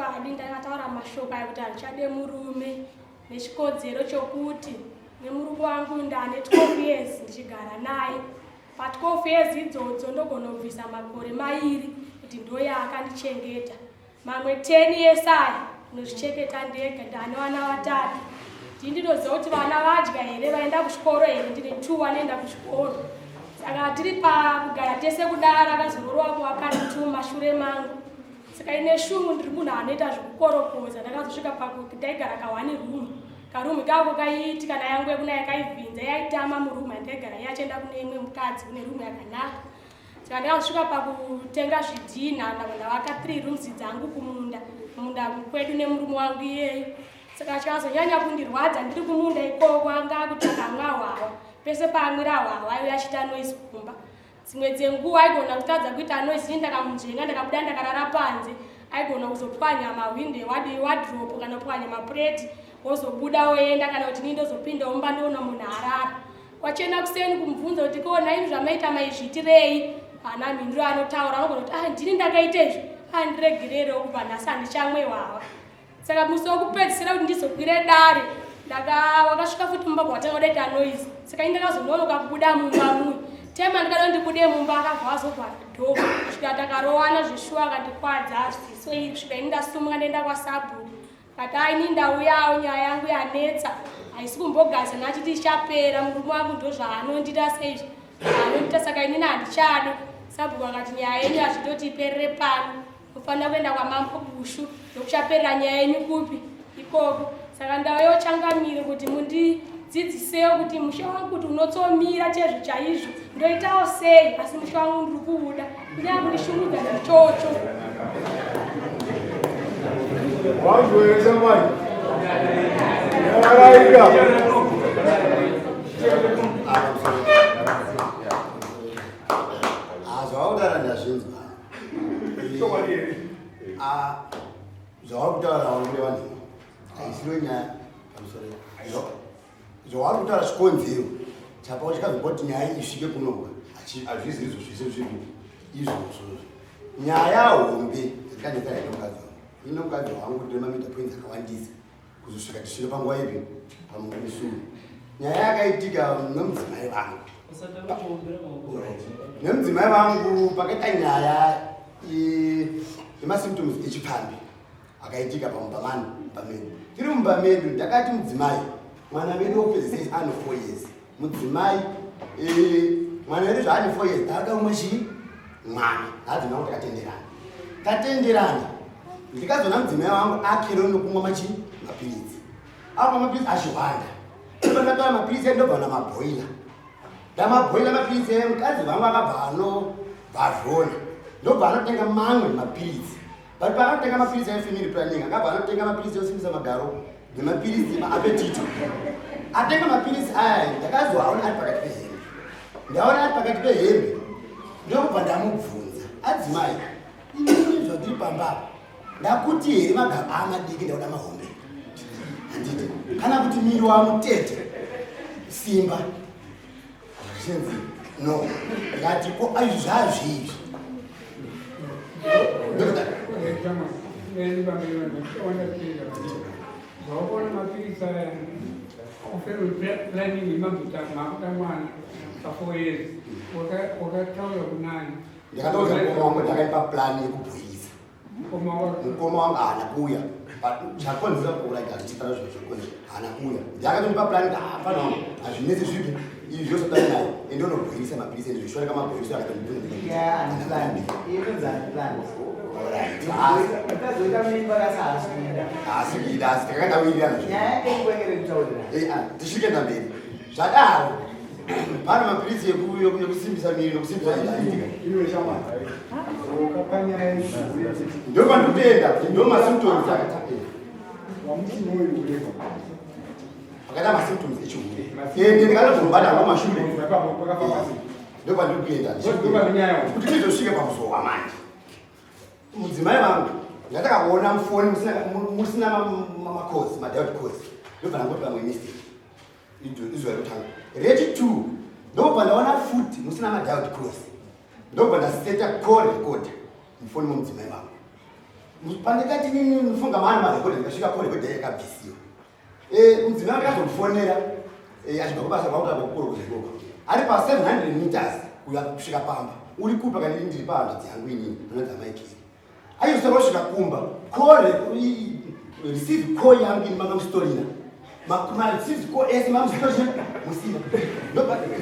Chokwadi ndakataura mashoko ayo kuti handichade murume nechikonzero chokuti nemurume wangu ndane 12 years ndichigara naye. Pa 12 years idzodzo ndogona kubvisa makore mairi kuti ndoyaakandichengeta. Mamwe 10 years aya ndinozvichengeta ndega, ndane vana vatatu. Ndini ndinoziva kuti vana vadya here, vaenda kuchikoro here, ndine 2 vanoenda kuchikoro. Saka tiri pakugara tese kudaro, akazoroorwa kuvakadzi 2 mumashure mangu. Saka ine shungu, ndiri munhu anoita zvekukorokoza. Ndakazosvika pakuti ndaigara ka1 room. Karumu ikako kaiti kana yangu yekunaya kaivhinza yaitama murumu yandaigara iye achienda kune imwe mukadzi kune rumu yakanaka. Saka ndakazosvika pakutenga zvidhinha ndabva ndavaka 3 rooms dzangu kumunda kumunda kwedu nemurume wangu iyeyu. Saka chakazonyanya kundirwadza ndiri kumunda ikoko anga akutsvaka amwa hwahwa pese paamwira hwahwa aiuya achiita noise kumba. Dzimwe dzenguva aigona kutadza kuita noise ini ndakamunzvenga ndakabuda ndakarara panze aigona kuzopwanya mahwindo ewadhiropu kana kupwanya mapureti wozobuda woenda kana kuti ini ndozopinda mumba ndoona munhu arara. Kwachena kuseni kumubvunza kuti ko nhaimi zvamaita maizviitirei haana mhinduro anotaura anogona kuti ah ndini ndakaita izvi ah ndiregererewo kubva nhasi handichamwe hwahwa. Saka musi wekupedzisira kuti ndizokwire dare ndaka wakasvika futi mumba watanga kudaita noise saka ini ndakazononoka kubuda mumba muye tema ndikada ndibude mumba akabva azovhara dhoo kusvika takarowana zveshuwa akandikwadza ziso iri kusvika ini ndasumuka ndaenda kwasabhuku kati aini ndauyawo nyaya yangu yanetsa haisi kumbogadzana achiti ichapera murume wangu ndozvaanondita seizvi anondita saka inini handichado sabhuku akati nyaya yenyu hazvitoti iperere pano Mufanira kuenda kwamambo Bushu ndokuchaperera nyaya yenyu kupi ikoko. Saka ndauyawo changamire kuti mundidzidzisewo kuti musha wangu kuti unotsomira chaizvo chaizvo ndoitawo sei, asi musha wangu ndiri kuuda kunyanya kundishungudza ndichocho. Wanzwe shamwari. Yaraika. Ah, zvawakutaura ndazvinzwa. Chokwadi here? Ah, zvauri kutaura uri kureva nhema. Haisiro nyaya pamusoro. Zvauri kutaura chikonzero chapa chikazopa kuti nyaya isvike kunoka hazvisi izvo zvese zviri izvozvo. Nyaya hombe yakanetsa nayo mukadzi wangu. Ini nomukadzi wangu tine mamita points akawandisa. kuzosvika tisvike panguva ipi pamusuwo nyaya yakaitika nemudzimai vangu nemudzimai vangu pakaita nyaya yemasymptoms echipfambi akaitika pamumba mani pamedu tiri mumba medu ndakati mudzimai mwana vedu wokupedzisei ano four years mudzimai eh, mwana wedu zvaane four years ndaada umwe chii mwana hadzina kuti takatenderana tatenderana ndikazoona mudzimai wangu akero nokumwa machi mapiritsi akumwa mapiritsi achihwanda ndakatora mapiritsi ndobva namabhoila ndamabhoila mapiritsi ayo mukadzi vangu akabva anobva ndobva anotenga mamwe mapiritsi but paanotenga mapiritsi efamily planning akabva anotenga mapiritsi ekusimbisa magaro nemapiritsi emaapetito atenga mapiritsi aya ndakazoaona ari pakati pehembe ndaona ari pakati pehembe ndokubva ndamubvunza adzimai inini zvandiri pamba apa ndakuti here magaro amadiki ndakuda mahombe handiti kana kuti miri wamutete simba Zvichinzi no ndikati ko aizvi zvazviizvi Zvawakaona mapiritsi aya planning yemabhuta makuda mwana pa 4 years wakataura kunani? Ndakataura mukoma wangu ndakaipa plan yekubhoyisa mukoma wangu haana kuuya chakonzera kuuraya hazvichitara zvinhu zvakonzera haana kuuya ndakatondipa plan kuti hapana wangu hazvinetsi zvipi izvi zvose dai naye ende unobhoirisa mapirisi ende zvishoreka mabhoiriso akatohaasi kuida asi takanga tawirirana tisvike ndamberi zvadaro Pane mapiritsi ekusimbisa miri nokusimbisa zvaitika. Ndopandikutoenda kuti ndo masymptoms akatapera. Akaita masymptoms echihure. Ende ndikatozombata ngo mashure. Ndopandiri kuenda. Kuti tizosvike pakuzowa manje. Mudzimai vangu ndatakakuona mufoni musina makozi, madout kozi. Ndobva ndangoti vamwe mistake. Izuva rekutanga. Rechi 2 ndobva ndaona futi musina madialed cross. Ndobva ndaseta call recorder mufoni momudzimai vangu. Pandikati nini mufunga maani marekodha ndikasvika ko rekodha yakabvisiwa. Eh, mudzimai akazomufonera eh, achibva kubasa kwakuti akokukorokoza ikoko ari pa 700 meters kuya kusvika pamba. Uri kupi? Akanditi ndiri pahanzvadzi yangu inini anonzi amaikiri. Aizosara kusvika kumba call receive call yangu ini manga musitorina mareceive call ese manga musitorina musina.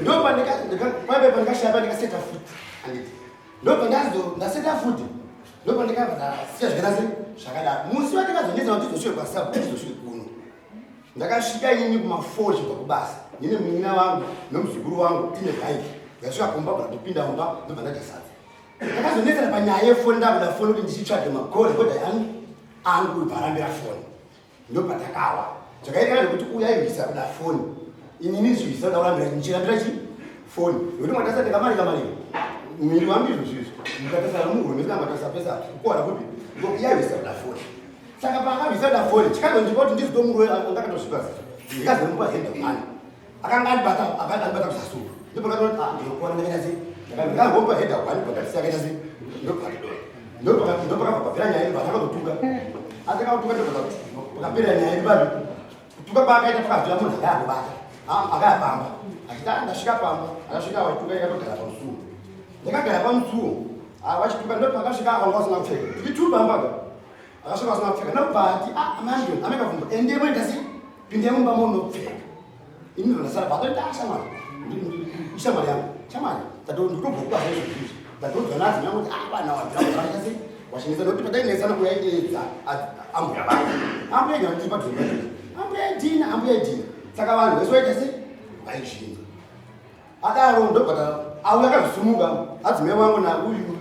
Ndopandikapaipai pandikashaya pandikaseta futi anditi ndobva ndazo ndaseta futi ndobva ndikabva ndasiya zvakaita sei zvakadaro. Musi watikazonetsa kuti tizosvike kwasabu tizosvike kuno ndakasvika inini kuma4 chibva kubasa ndine munin'ina wangu nomuzukuru wangu tine bhaiki. Ndasvika kumba bva ndopinda mumba ndobva ndadya sadza. Ndakazonetsana panyaya yefoni ndakuda foni kuti ndichitsvage macall recorder yangu angu ibva arambira foni. Ndopatakawa zvakaitika ndekuti uyu aibvisa kuda foni inini zvibvisa kuda kurambira ndichirambira chi foni nekuti mwatasa ndikamarika marika mwiri wangu izvo zvizvi mukatasa muhuro mesina matasa pesa kukuwara kupi iyaibvisa kuda foni. Saka paakabvisa kuda foni chikazondipa kuti ndizitomurwe andakatosvipa zita ndikazomupa henda mani akanga andibata akandibata kuzasuka ndopakatoti ah ndinokuona ndakaita sei ndakangopa henda one pakatisi akaita sei ndopakadona ndopakabva papera nyaya yedu vatakakutuka atakakutuka ndopakapera nyaya yedu babi kutuka kwaakaita pakabvira munhu akayakubata akayapamba achiti ah ndasvika pamba akasvika vachituka ikatogara pamusuwo ndakagara pamusuwo vachituka ndopakasvika akanga vasina kupfeka tiri two pambaga akasvika vasina kupfeka ndobva ati ah amandon amekabvumba ende moenda sei pindai mumba munopfeka ini ndosara patoti ah shamwari ishamwari yangu shamwari ndotobva kubasa izvo izvi ndatodzwa nadzo nyangu kuti ah vana wadzira sei wachinetsa nokuti patainetsana kuyaidedza ambuya vangu ambuya igara ndiri padhuze ambuya idhina ambuya idhina saka vanhu vese vaita sei vaizvinzwa adaro ndobva auya akazvisumuka adzimai wangu nauyu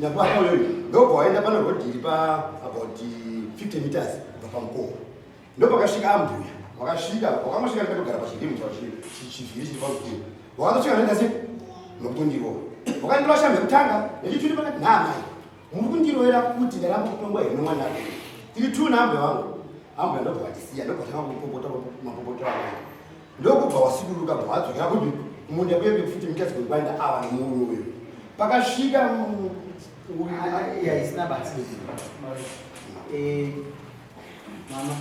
nyakwaka uyoyu ndobva waenda pane rodhi iri pa about 50 meters kubva pamukova ndopakasvika ambuya wakasvika wakangosvika ndikatogara pachirimu chivhiri chiri pamusuwo wakatosvika ndoita sei nokutondirova wakandirova shamhu yekutanga nechituri pakati naamai muri kundirovera kuti ndaramba kutongwa here nomwana tiri two naambuya vangu ambuya ndobva vatisiya ndobva tanga kupopota mapopoto akaita ndokubva wasiduruka bva wadzokera kupi kumunda kuye 50 meters kwekwaenda ava nomurume uyu pakasvika iya isina basa. Eh, mama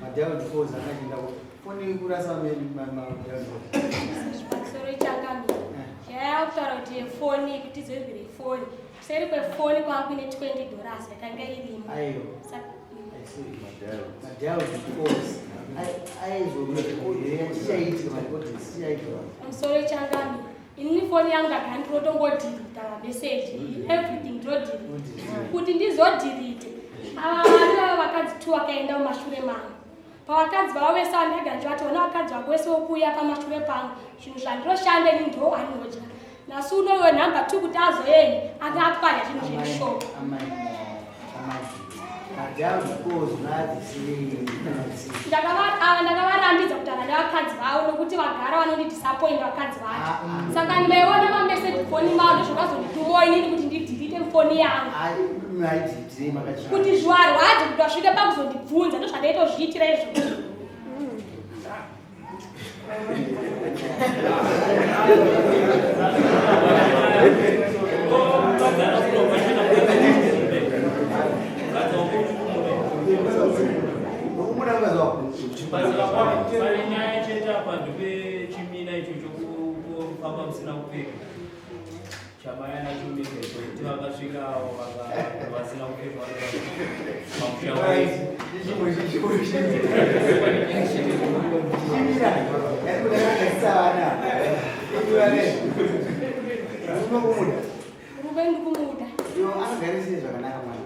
madial calls akachienda foni kurasa madial Pamusoro ichangamira yaya kutaura kuti yefoni kuti tizoirwire foni kuseri kwefoni kwanga kuine $20 yakanga irimo. Aiwa. Madial calls aizorekodhera chichaitika marecordings chichaitika. Pamusoro ichangamira inini foni yangu ndagara ndinotongodhirita mameseji everything ndinodhirita kuti ndizodhirite ava vari vava vakadzi two vakaenda mumashure mangu pavakadzi vavo vese vandagara ndichivati ona vakadzi vako vese vokuuya pamashure pangu zvinhu zvandinoshanda ini ndo anodya nhasi unoyo nhamba two kuti azoenda anga apwanya zvinhu zvemishonga. Amai, amai, madial calls ngaadzisei. Ava ndakavarambidza kutaura nevakadzi vavo nokuti vagara vanondidisappoint vakadzi vacho. Saka ndaiona mameseji foni mavo ndozvakazonditumawo inini kuti ndidhirite foni yangu Maidhitirei makachira? Kuti zvivarwadze kuti vasvike pakuzondibvunza ndozvandaitozviitira izvozvo. Umuda mukadzi wako? Pane nyaya chete apa ndepechimina icho chokufamba musina kupfeka chamaya nacho mega icho kuti vakasvika avo vasina kupfeka pamusha wese. Chimira, yaikudakanganisa vana. Unomuda? Murume ndikumuda. Yo anogara zvakanaka mwana.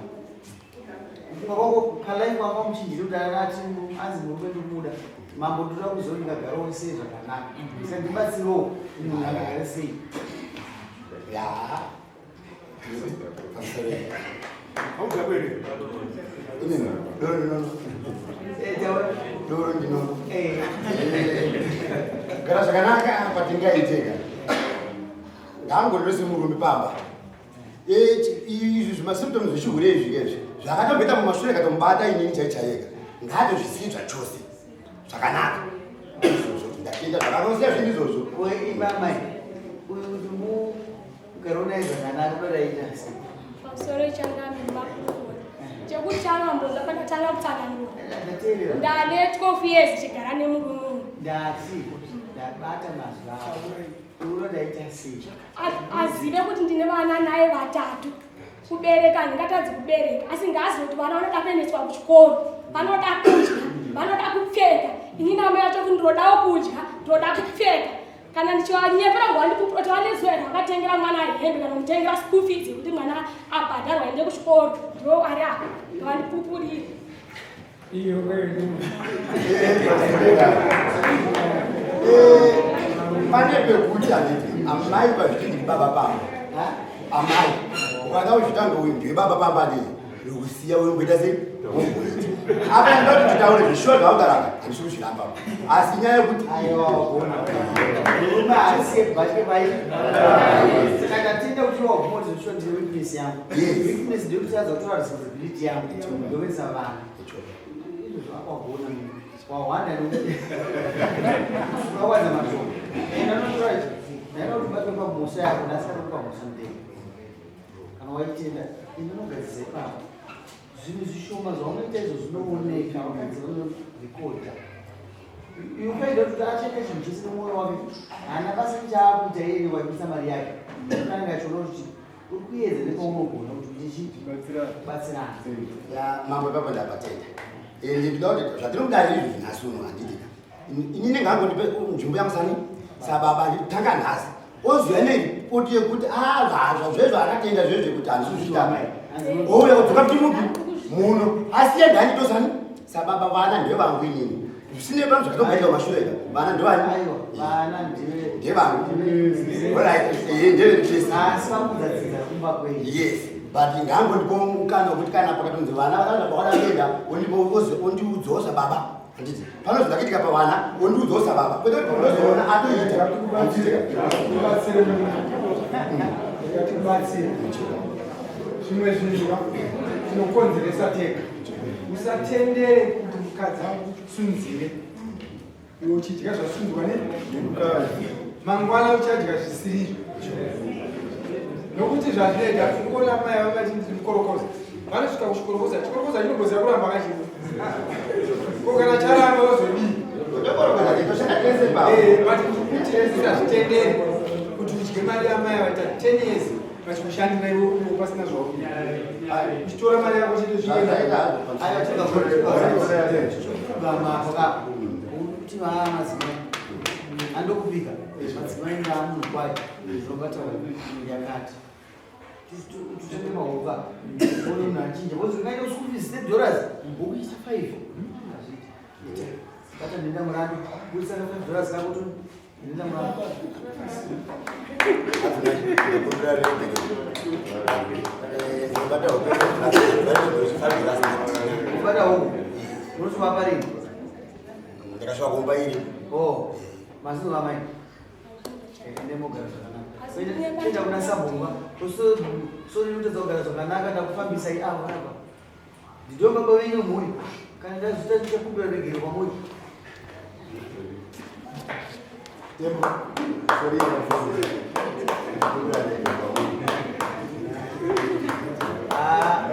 Kufunga kwako kalaifu wanga muchinjiri kuti ati anzi murume ndikumuda. Mambo ndoda kuziva kuti ndingagarawo sei zvakanaka. Saka ndibatsirewo munhu angagare sei. Ya pamusoro Haudza kwere? Inini doro ndinono. Eh, taura. Doro ndinono. Eh. Gara zvakanaka patingaiteka ngaangorerese murume pamba. Eh, izvi zvimasymptoms zvechihure izvi kezvi zvakatomboita mumashure katomubata inini chai chaiyeka ngaatozvisiyi zvachose zvakanaka izvozvo ndatenda zvakanosiya zvinhu izvozvo. We imamai. Uyu kuti mu ugare naye zvakanaka unodaita sei? Pamusoro ichangamira makurukota. Chekutanga mbonza pandatanga kutsanangura. Ndane 12 years chigara nemurume uyu. Ndati ndabata mazwi ako. Unodaita sei? Azive kuti ndine vana naye vatatu. Kubereka handingatadzi kubereka asi ngaazive kuti vana vanoda kuendeswa kuchikoro, vanoda kudya, vanoda kupfeka. Ini namai vacho kuti ndinodawo kudya, ndinoda kupfeka. Kana ndichivanyepera kuti vandipupura kuti vane zuva iro vakatengera mwana hembe kana kumutengera school fees yekuti mwana abhadharwa aende kuchikoro, ndivo vari apa ngavandipupurire. Pane pekuti handiti amai pazviti ndiri baba pamba, amai ukada kuzvitanga uyu ndiwe baba pamba handiti ndokusiya womboita sei womboita apa ndinoti titaure zvishuwa zvaukaraka handisi kuzviramba asi nyaya yekuti Aiwa wagona. Murume haasiye bhatye pai. Saka ndatenda kuti wagona kuti zvishuwa ndine weakness yangu. Yes. Weakness ndeyekutadza kutora responsibility yangu. Ndokuendesa vana. Izvozvo akwagona munhu. Wahwanda nekuti ukawanza mashoko. Enda unotora ndaida kuti ubatwe pamhosva yako nhasi kana kupa mhosva mutemo. Kana waitenda enda unogadzisa ipapo. Zvinhu zvishoma zvaunoita izvo zvinooneka vakadzi vanorekodha. Iwe ukaida kuti achaita chinhu chese nemwoyo wake haana basa nechaakuita iye waibisa mari yake. Anenge achiona kuti uri kuedza nepaunogona kuti uite chii batsirana. Ya mambo ipapo ndapatenda. Ende ndinoda kuti zvatiri kudai izvi nhasi uno handiti ka. Inini ngangondipe nzvimbo yangu sani sababa nditanga nhasi. Oziva neripoti yekuti ah zvazvo zvezvo akatenda zvezvo kuti handisi kuzviita. Ouya kudzoka kuti mupi muno asi iye ndanditosani sababa vana ndevangu inini. Zvisinei pano zvakatomboita kumashure ka vana ndevani? Aiwa vana ndive Ndevangu. Alright, eh ndevedu tese. asi vakudzadzidza kumba kwenyu. Yes, but ngaangondipo mukana wekuti kana pakatonzi vana vakaenda kwakada kuenda ondiudzawo sababa handiti pano zvakakitika pavana ondiudzawo sababa kwete kuti paunozoona atoita handiti Tibatsire munhu. Ngatibatsire. Zvimwe zvinhu tinokonzeresa tega. Usatendere kuti mukadzi akusunzire. Iwe uchidya zvasunzwa nemukadzi. Mangwana uchadya zvisirizvo. Nokuti zvazvinoita ungoona mai vanga chinzi mukorokoza. Vanosvika kuchikorokoza, chikorokoza chinomboziva kuramba kachimwe. Ko kana charamba wozodii? Tokorokoza toshanda tese ipapo. But kuti usazvitendere kuti udye mari yamai vaita 10 years vachikushandira iwe uripo pasina zvauri. Uchitora mari yako chete zvichienda. Zvaita hazvo. Aiwa tingagama kuti vaa madzimai andokubika madzimai ndaamunhu kwayo zvinobata yakati tutenge mahuka one munhu achinja because ungaita school fees $10 wokuisa 5 hazviiti bata nenda murando buritsa ka $5 kako to nenda murando ubata huku unosvika rini Ndakasvika kumba iri. oh mazizo amai ndemogara zvakanaka enda kuna sabhunga sori inotadza kugara zvakanaka ndakufambisai avo apa ndidiwo baba venyu mhuri kana ndazvita ndichakumbira regero kwamuri Tembo. Sorry, Ah,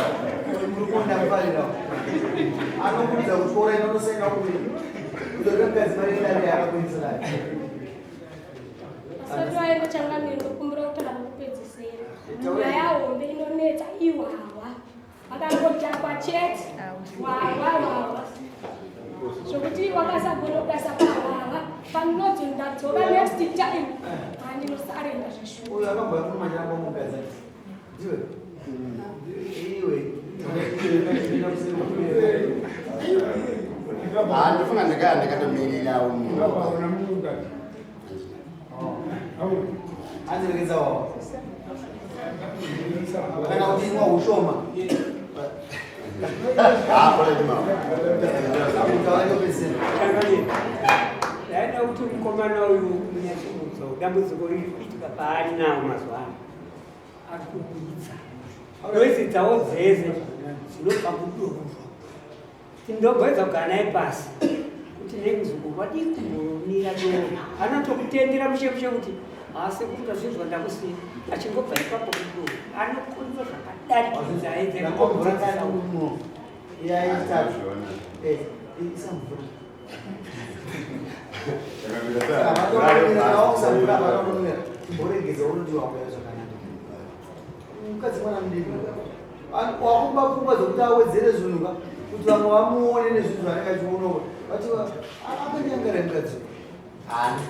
muri kuona kufarira anokuudza kutyora inotosaina kuri kutorera mukadzi mari yedare yaakakuendesa Vasati vaenda changamire ndokumbira kutaura kwekupedzisira. Nyaya hombe inonetsa ihwahwa. Vakangodhakwa chete. Hwahwa hwahwa. Zvokuti wakasagona kudaisa pahwahwa panonzi ndadzoka next time. Handinosarenda zveshuwa. uyo akambouya kuno machiramba mukadzi ndiwe iwe Ah, ndofunga ndakatomirira munhu. Hauna mukadzi. Hauna. andirekedza wawa kana kuti imwa ushoma Ah, pole mama. utawanopesera Changamire, ndaida kuti mukomana uyu munyatsoudza dambudziko riri kuitika paari nawo mazuva ano ari kuburitsa noisi dzawo dzese dzinobva kudoro tindogoedza kugara naye pasi kuti nemuzukuru wadii kumbomira doro anotokutendera mushe mushe kuti asi kuti zvinzwa ndakusiya achingobva ipapo kudoro anokonza zvakadarikidza aedze ndakomvura kana muno. Yayitatu. Eh, isa mvura. Mboregedza unoti wakuya zvakanaka. Mukadzi mwana mudiki. Wakumba pfungwa dzekuti awedzere zvinhu ka kuti vamwe vamuone nezvinhu zvaanenge achiona vati akanyangara mukadzi. Haana.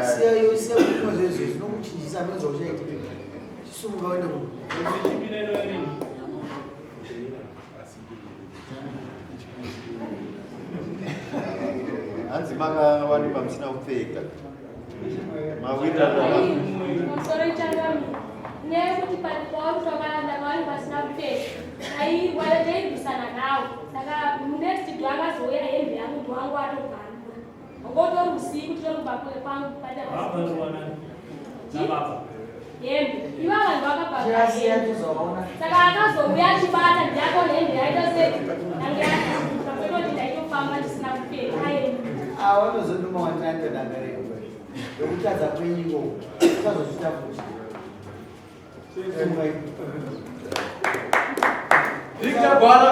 Siya iyo siya kumwa zvezvo zvinokuchinjisa hameno zvauchaita. Chisumuka uende ku. Chimina inorini. Hanzi makawanikwa musina kupfeka. Mawirirana. Pamusoro ichangamira. Nyaya yekuti pauri pasina kupfeka. Tairwa tairwisana nawo. Saka next day akazouya hembe yangu wangu atobvarura. Ngotori usiku titori kwangu pata. Vabvarurwa nani? Nababa. Hembe. Iva vanhu vakabvarura Chirasiya hembe. tozoona. Saka akazouya achibata ndiyako hembe yaita sei? Yange yakabuka kwetoti ndaitofamba ndisina kupfeka. Aenda. Ava vanozonduma wandiranda danga renyu. Yokutadza kwenyu ikoko. Usazozviita futi. Victor Gwara.